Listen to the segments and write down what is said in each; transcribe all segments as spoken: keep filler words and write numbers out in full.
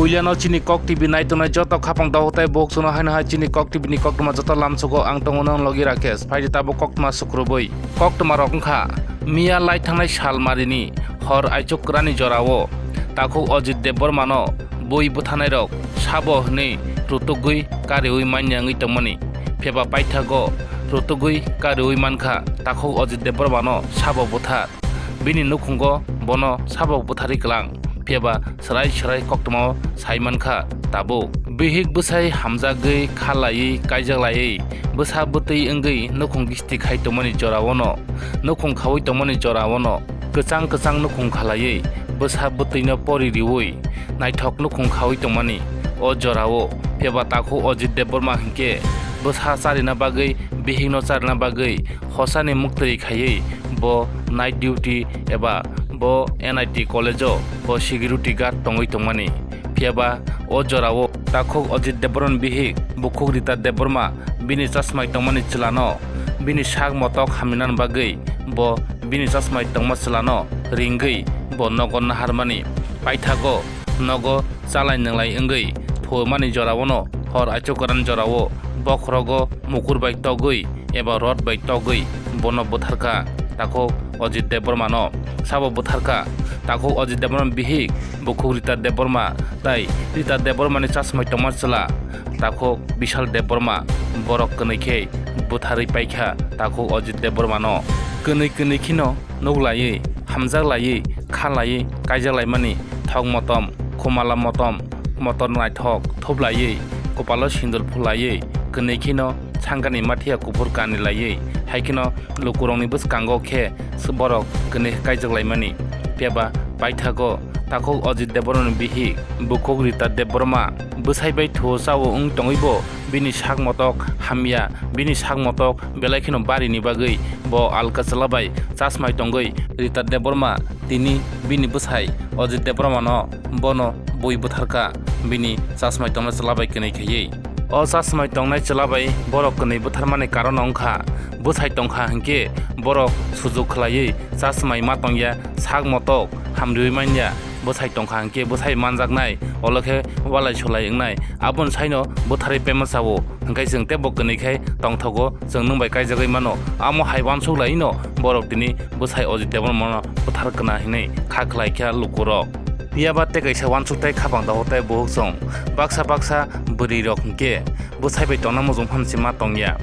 Puilano chini Kok T V naitongnai joto khapang dohok tei buhuk chwngno haino hai chini Kok T V ni koktwma joto lamsogo ang tongo nang logi Rakesh. Phaidi tabuk koktwma sukrubui. Koktwma rok wngkha, miya lai thangnai sal marini hor aichuk kwrani jorao takhuk Ajit Debbarmano bui bwthanai rok sabo hwnwi rutugwi kariui manya wngwi tongmani. Phiyaba paithago rutugwi kariui mankha takhuk Ajit Debbarmano sabo bwthar. Bini nukhungo bono sabo bwtharwi kwlang, phiyaba swrai swrai koktwmao sai mankha tabuk. Bihik bwsai hamjagwi, khalaiwi, kaijaklaiwi, bwsa bwtwi wngwi nukhung gisti khai tongmani joraono, nukhung khaui tongmani joraono, kwchang kwchang nukhung khalaiwi, bwsa bwtwino pori riui, naithok nukhung khaui tongmani o jorao, phiyaba takhuk Ajit Debbarma hinkhe bwsa charina bagwi, bihikno charina bagwi, hosani muktwi khaiwi bo night duty eba bo N I T college-o bo security guard tongwi tongmani. Phiyaba o jorao takhuk Ajit Debbarmani bihik bukhuk Rita Debbarma bini chasmai tongmani chwlano bini sak motok hamjinani bagwi bo bini chasmai tongma chwlano ringwi bo nogo naharmani. Paithago nogo chalai nwnglai wngwi phurmani joraono hor aichuk kwran jorao bokhorogo mukur bai togwi eba rod bai togwi bono bwtharkha takhuk Ajit Debbarmano. Sabo bwtharkha takhuk Ajit Debbarma bihik bukhuk Rita Debbarma tai Rita Debbarmani chasmai tongma chwla takhuk Bishal Debbarma, borok kwnwi khe bwtharwi paikha takhuk Ajit Debbarmano. Kwnwi kwnwi kheno nuklaiwi, hamjaklaiwi, khalaiwi, kaijaklaimani thok motom, khumala motom, motor naithok thuplaiwi, kopalo sindur phulaiwi, kwnwi kheno sangani mathiya kuphur kanwi laiwi, hai kheno lukurokni bwskango khe borok kwnwi kaijaklaimani. Phiyaba paithago takhuk Ajit Debbarmani bihik bukhuk Rita Debbarma bwsai bai thuo chao wng tongwibo bini sak motok hamya, bini sak motok belai kheno barini bagwi bo alka chwla bai chasmai tongwi Rita Debbarma tini bini bwsai Ajit Debbarmano bono bui bwtharkha bini chasmai tongna chwla bai kwnwi khaiwi. O chasmai tongnai chwla bai borok kwnwi bwtharmani karon wngkha, bwsai tongkha hinkhe borok sujuk khlaiwi chasmai ma tongya, sak motok hamriui manya, bwsai tongkha hinkhe bwsai manjaknai, olokhe walai solai wngnai, aboni saino bwtharwi pema chao, hinkhe chwng teibo kwnwi khai tongthogo, chwng nwng bai kaijagwi mano, amo hai uansuk laino borok tini bwsai Ajit Debbarmano bwthar kwna hinwi kha khlaikha lukurok. Phiyaba tei kaisa uansukthai khapang dahotai buhuk chwng. Baksa baksa bwrwirok hinkhe bwsai bai tongna muchung phan se ma tongya.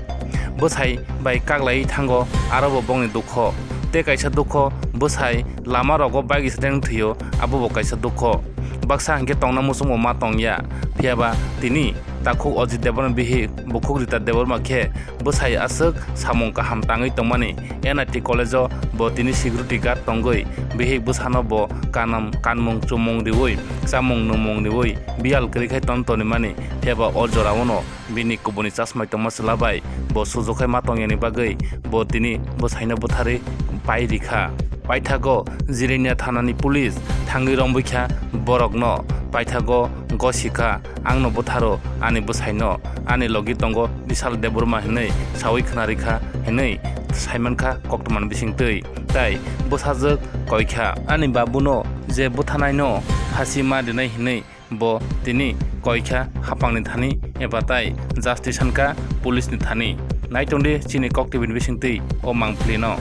Bwsai bai kaklaiwi thango, aro bo bongni dukho. Tei kaisa dukho, bwsai lama rogo bike accident thwio, abo bo kaisa dukho. Baksa hinkhe tongna muchungo ma tongya. Phiyaba tini takhuk Ajit Debbarma bihik bukhuk Rita Debbarma khe bwsai aswk samung kaham tangwi tongmani. N I T college-o bo tini security guard tongwi bihik bwsano bo kanam, kanmung chumung riui, chamung nwngmung riui biyal kwrwi khai ton tonimani. Phiyaba o joraono bini kubuni chasmai tongma chwla bai bo sujukhai ma tongyani bagwi bo tini bwsaino bwtharwi pai rikha. Paithago Jirania thanani police thangwi romwi kha borokno. Paithago gosikha, "Angno bwtharo, ani bwsaino, ani logi tongo Bishal Debbarma," hinwi sawi khna rikha hinwi saimankha koktwmani bisingtwi. Tai bwsajwk koikha, "Ani babuno je bwthanaino phasi ma rinai," hinwi bo tini koikha hapangni thani eba tai justice sankha police ni thani. Naitongdi chini Kok T V ni bisingtwi o mangpili no.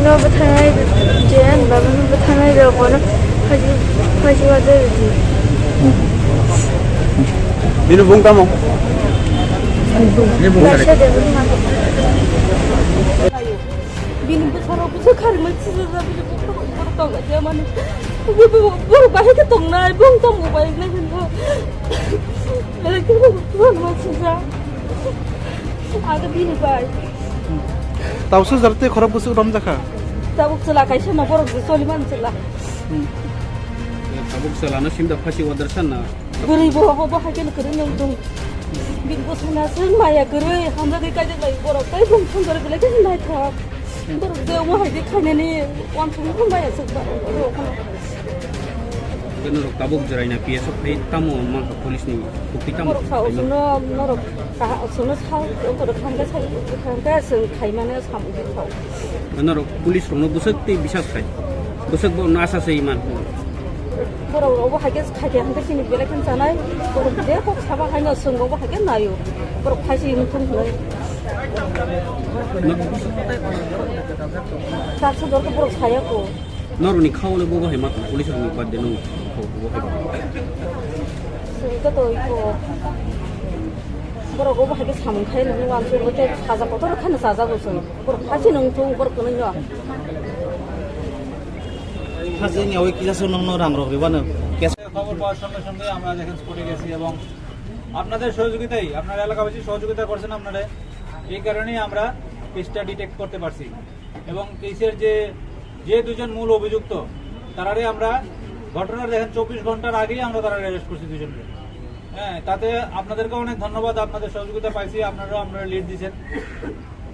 No bwthanai je ani babuno bwthanai rok bono phaji, phaji waja rwdi. Bini bung tamo? Bini bung tamo? Kaisa de bini ma. Bini bwsarok bwsa kharima chwla bini bung tamo tong je mani. Borok bahai khe tongnai, bung tamo bai nai hino. Belai khe bung tamo chwla. Aga bini bai. Tabuk swk jar tei khorok bwswk romjakha. Tabuk chwla kaisa no borok je choli man chwla. Hmm. Tabuk chwla no simda phasi order san na. Bwrwi bo ho bo hai khe kwrwi nung tung. Bini bwsana swk maya kwrwi hamjagwi kaijak lai borok tai bung thang jora belai khe naithok. Borok je omo hai je khainani wansuk maya swk ba. Norok tabuk jwraina P S O khai tamo mankha police ni bukti tamo Borok sa khaimani? Usuno norok kaha usuno sa ukur khangke sa khangke sing khaimane sam ukur sa. Norok police rokno bwswk tei bisas khai. Bwswk bo no asa se iman. Borok rok bo haikhe khaikhe hangke sini belai khe chanai. Borok je kok saba haino sung bo haikhe nayo. Borok khaisi muthung hwnwi. Norok Saksa dorkhe borok saya ko. Norokni khaole bo bahai ma police rokni birthday nung khao bo bahai. Sengke to iko. Borok bo bahai ke samung khai nang wan so bote saja kotor khana saja go so. Borok khasi nung thung borok kono no. Khasi ni oi kisa so nung no rang rok ribano. খবর পাওয়ার সঙ্গে সঙ্গে আমরা এখানে স্পটে গেছি এবং আপনাদের সহযোগিতায়, আপনারা এলাকাবাসী সহযোগিতা করছেন আপনারা, এই কারণেই আমরা কেসটা ডিটেক্ট করতে পারছি। এবং কেসের যে, যে দুজন মূল অভিযুক্ত, তারারে আমরা ঘটনার দেখেন চব্বিশ ঘন্টার আগেই আমরা তারা অ্যারেস্ট করছি দুজনকে। হ্যাঁ, তাতে আপনাদেরকে অনেক ধন্যবাদ, আপনাদের সহযোগিতা পাইছি, আপনারাও আপনারা লিড দিছেন।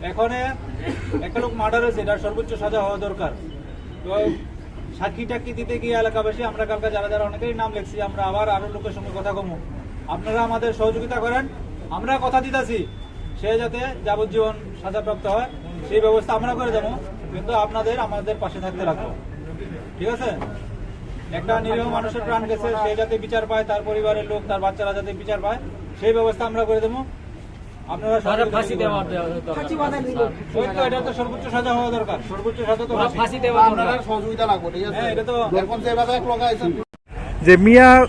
এখানে একটা লোক মার্ডার হয়েছে, এটার সর্বোচ্চ সাজা হওয়া দরকার। তো সাক্ষী টাক্ষী দিতে গিয়ে এলাকাবাসী, আমরা কালকে যারা যারা অনেকেই নাম লিখছি, আমরা আবার আরো লোকের সঙ্গে কথা কমু। আপনারা আমাদের সহযোগিতা করেন, আমরা কথা দিতেছি, সে যাতে যাবজ্জীবন সাজাপ্রাপ্ত হয়, সেই ব্যবস্থা আমরা করে দেবো, কিন্তু আপনাদের আমাদের পাশে থাকতে লাগবে, ঠিক আছে? একটা নিরীহ মানুষের প্রাণ গেছে, সে যাতে বিচার পায়, তার পরিবারের লোক, তার বাচ্চারা যাতে বিচার পায়, সেই ব্যবস্থা আমরা করে দেবো। আপনারা তারা সহযোগিতা ফাঁসি করবেন। দেওয়া দরকার। ওই তো, এটা তো সর্বোচ্চ সাজা হওয়া দরকার, সর্বোচ্চ সাজা তো ওরা ফাঁসি। ফাঁসি দেওয়া দরকার। আপনারা সহযোগিতা লাগবে, ঠিক আছে? হ্যাঁ, এটা তো এখন যে এলাকায় লোক আছেন, Je miya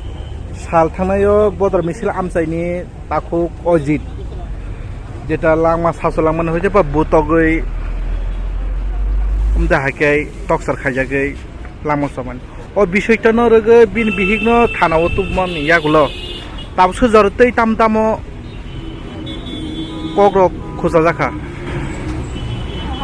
sal thangnaio bodol misil amchaini takhuk Ojit, jeta langma saso langmani hoite pa butogwi, umda haikhe toksar khaijagwi langma somani. O bisoitano rwgwi bini bihikno thanao tubumani yagulo tabuk sujaro tei tam tamo kokrok khujajak kha.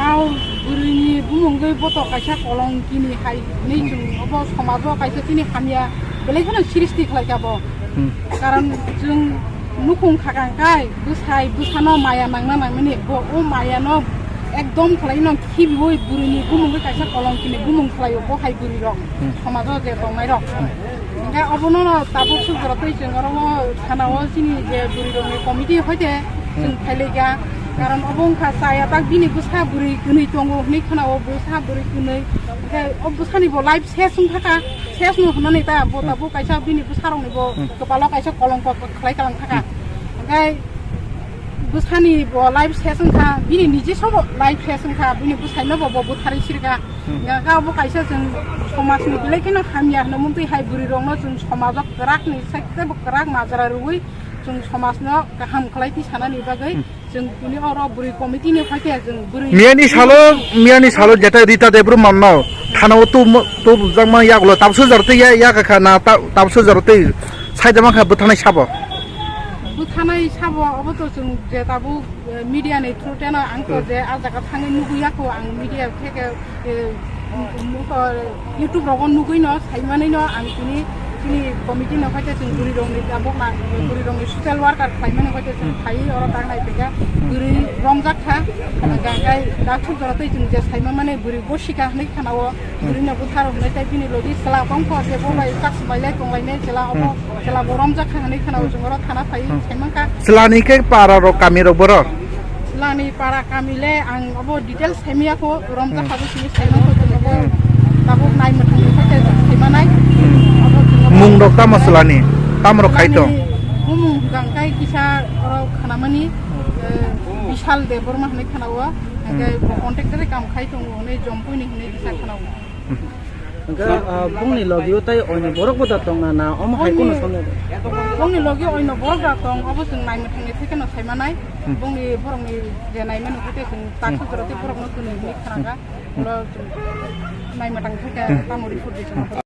Au bwrwini bumungwi boto kaisa kolongkini hai hinwi Hmm. chwng obo somajo kaisa chini hamya belai kheno srishti khlaikha bo. Hmm. Karon chwng nukhung khakang kai bwsai bwsano maya nangna nangmani bo o mayano ekdom khlaino khibiwi bwrwini bumungwi kaisa kolongkini bumung khlaio bo hai bwrwirok Hmm. somajo je tongnai rok. Hmm. Hingke obono no tabuk sujaro twi chwng oro o thana o chini je bwrwi rokni committee hoite chwng Hmm. khailai kha. Karon obo wngkha chaya tak bini bwsa bwrwi kwnwi tongo hinwi khana o bwsa bwrwi kwnwi. Hingke o bwsani bo life ses wngkha kha, ses no hwnani ta bo Hmm. tabuk kaisa bini bwsa rokni bo Hmm. kwpalo kaisa kolongko khlai kalang kha kha. Hmm. Hingke bwsani bo life ses wngkha, bini niji sobo life ses wngkha, bini bwsaino bo bo butharwi sirkha. Hmm. Hingke abo kaisa chwng somajni belai kheno hamya hwnwi mungtwi hai bwrwi rokno chwng somajo kwrakni side tebo kwrak majra rwui chwng somajno kaham khlai twi sanani bagwi Hmm. chwng tini oro bwrwi committee ni phaikhe chwng bwrwi Miyani salo, miyani salo jeta Rita Debbarma no thana o tu, tu jakma yagulo tabso jar twi ya, ya kha na ta, tabso jar twi saida mankha bwthanai sabo. Bwthanai sabo obo to chwng je tabuk Eh, media ni through teno ang to Hmm. je ah jaga thangwi nugwi ya kho ang media theke, eh, um, um, to YouTube rogo nugwi no saimani no ang tini, tini committee no khaite chwng bwrwi rok ni tabuk na, Hmm. bwrwi rok ni social worker khlaimani khaite chwng Hmm. phai oro tang nai peka Hmm. bwrwi romjak kha. Hmm. Hingke dak thuk jora tei chwng je saima mani bwrwi bosi ka hinwi khana o Hmm. bwrwi no bwtharo hinwi tei bini logi chwla tong kho je bo Hmm. bai kak swbai lai tong lai ne chwla obo Hmm. chwla bo romjak kha hinwi khana o Hmm. chwng oro thana phai Hmm. saimang kha. Chwla ni khe para rok kami rok boro? Lani para kami le ang obo details saimaya kho, romjak Hmm. kha bo simi saimang kho, chwng obo Hmm. tabuk nai mwthangni khe chwng saimanai. Hmm. Obo chwng obo Mung rok tamo saimanai. Chwlani? Tamo rok khai tong? Chwlani bumung hwnkha khe kisa oro khanamani, eh, Bishal Debbarma hinwi khana o. Hingke Hmm. bo contact dare kam khai tongo hinwi Jompui ni hinwi kisa khana o. Hmm. Hingke, ah, bongni logio tei oino borok bo da tongna na omo hai Bongni, kono somya? Bongni logio oino borok da tong, obo chwng naimwthangni theke no saimanai. Hmm. Bongni borokni je naimani hwnkhe chwng Hmm. taksa jora tei borokno chwng hinwi khna kha. Hmm. Ulo chwng naimwthang theke Hmm. tamo report di chwng.